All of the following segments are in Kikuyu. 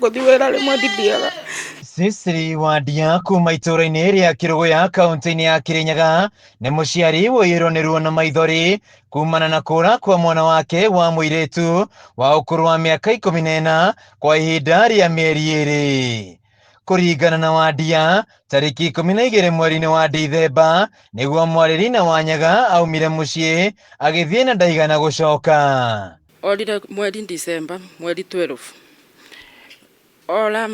Gũthiĩ wĩra rĩmwe ndithiaga. Cicily Wandia kuma itũũra-inĩ rĩa Kĩrũgũya kaunti-inĩ ya Kĩrĩnyaga nĩ mũciari ũiyũirwo nĩ ruo na maithori kumana na kũra kwa mwana wake wa mũirĩtu wa ũkũrũ wa mĩaka 14 kwa ihinda rĩa mĩeri 2. Kũringana na Wandia, tarĩki 12 mweri-inĩ wa Dithemba nĩguo mwarĩ Lina Wanyaga aumire mũciĩ agĩthiĩ na ndaigana gũcoka. Orire mweri December, mweri 12. Ora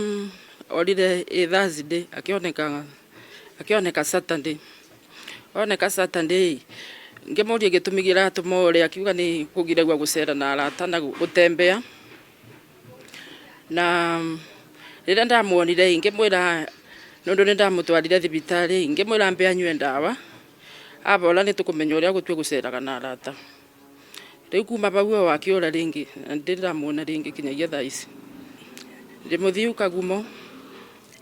orire ĩ Thursday akĩoneka akĩoneka Saturday. Oneka Saturday ngĩmũria gĩtũmi kĩratũma ore akiuga nĩ kũgiragua gũcera na arata na gũtembea. Na rĩrĩa ndamuonire ngĩmwĩra nĩ ũndũ nĩ ndamũtwarire thibitarĩ ngĩmwĩra ambe anyue ndawa abora nĩ tũkũmenya ũrĩa gũtua gũceraga na arata. Rĩu kuma hau o akĩũra rĩngĩ na ndirĩ ndamuona rĩngĩ kinyagia thaa ici. Ndĩ mũthiu Kagumo,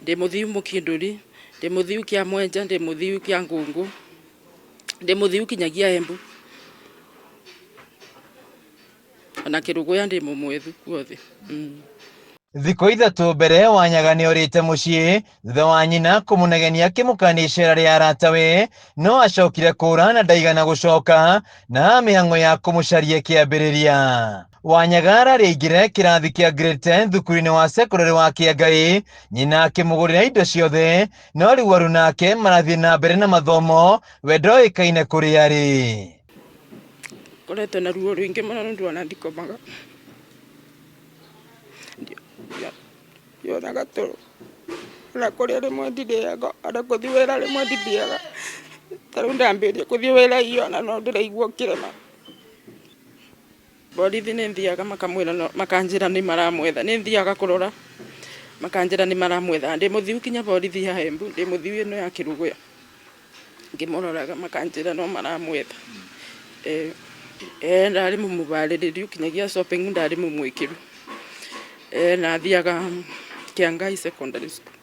ndĩ mũthiu Mũkindũri, ndĩ mũthiu Kĩamwenja, ndĩ mũthiu Kĩangũngũ, ndĩ mũthiu kinyagia Embu ona Kĩrũgũya ndĩ mũmwethu guothe. Thikũ 3 mbere Wanyaga nĩ orĩte mũciĩ thutha wa nyina kũmũnegenia akĩmũkania icera rĩa aratawe no acokire kũra na ndaigana gũcoka na mĩhang'o ya kũmũcaria ĩkĩambĩrĩria. Wanyaga ararĩ aingĩre kĩrathi kĩa grade 10 thukuru-inĩ wa secondary wa Kĩangai, nyina akĩmũgũrĩra indo ciothe no rĩu aruna ake marathiĩ na mbere na mathomo we ndoĩkaine kũrĩa arĩ. Ngoretwo na ruo rũingĩ mũno nĩ ũndũ ona ndikomaga. Ndionaga toro ona kũrĩa rĩmwe ndirĩaga ona gũthiĩ wĩra rĩmwe ndithiaga. Ta rĩu ndambĩrĩria gũthiĩ wĩra iyo ona no ndĩraigua kĩrema. Borithi nĩ thiaga makamwĩra makanjĩra nĩ maramwetha. Nĩ thiaga kũrora makanjĩra nĩ maramwetha. Ndĩ mũthiu kinya borithi ya Embu, ndĩ mũthiu ĩno ya Kĩrũgũya. Ngĩmũroraga makanjĩra no maramwetha. Ndarĩ mũmũbarĩrĩru kinyagia shopping ndarĩ mũmwĩkĩru. Na athiaga Kĩangai Secondary School.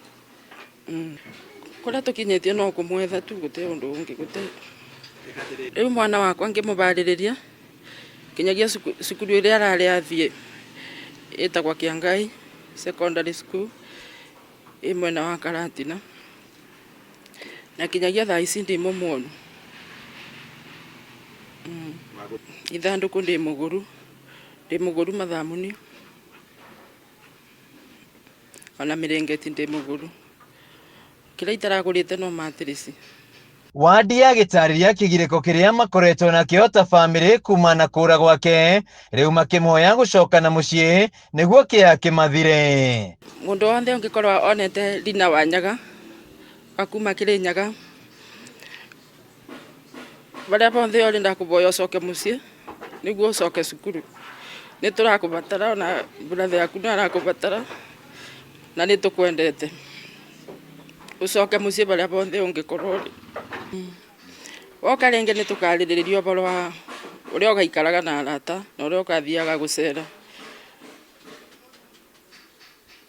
Kũrĩa tũkinyĩtie no kũmwetha tu gũtirĩ ũndũ ũngĩ gũtirĩ. Rĩu mwana wakwa ngĩmũbarĩrĩria kinyagia cukuru ĩrĩa ararĩ athiĩ ĩtagwo Kĩangai Secondary School ĩ mwena wa Karatina na kinyagia thaa ici ndĩ mũmuonu. Ithandũkũ ndĩ mũgũru, ndĩ mũgũru mathamuni ona mĩrĩngĩti ndĩ mũgũru. Kĩrĩa itaragũrĩte no matirĩci. Wandia agĩtarĩria kĩgirĩko kĩrĩa makoretwo nakĩo ta bamĩrĩ kuma na kũra gwake rĩu makĩmũhoya gũcoka na mũciĩ nĩguo kĩeha kĩmathire. Mũndũ wothe ũngĩkorwo onete Lina Wanyaga wa kuma Kĩrĩnyaga barĩa bothe ũrĩ ndakũboya ũcoke mũciĩ nĩguo ũcoke cukuru. Nĩ tũrakũbatara ona brother yaku nĩ arakũbatara na nĩ tũkwendete. Ũcoke mũciĩ barĩa bothe ũngĩkorwo ũrĩ. Woka rĩngĩ nĩ tũkarĩrĩria ũhoro wa ũrĩa ũgaikaraga na arata na ũrĩa ũgathiaga gũcera.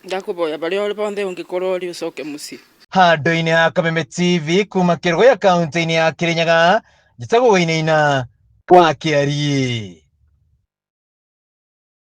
Ndakũboya barĩa bothe ũngĩkorwo ũrĩ ũcoke mũciĩ. Handũ-inĩ ha Kameme TV kuma Kĩrũgũya kaunti-inĩ ya Kĩrĩnyaga, njĩtagwo Wainaina wa Kĩariĩ.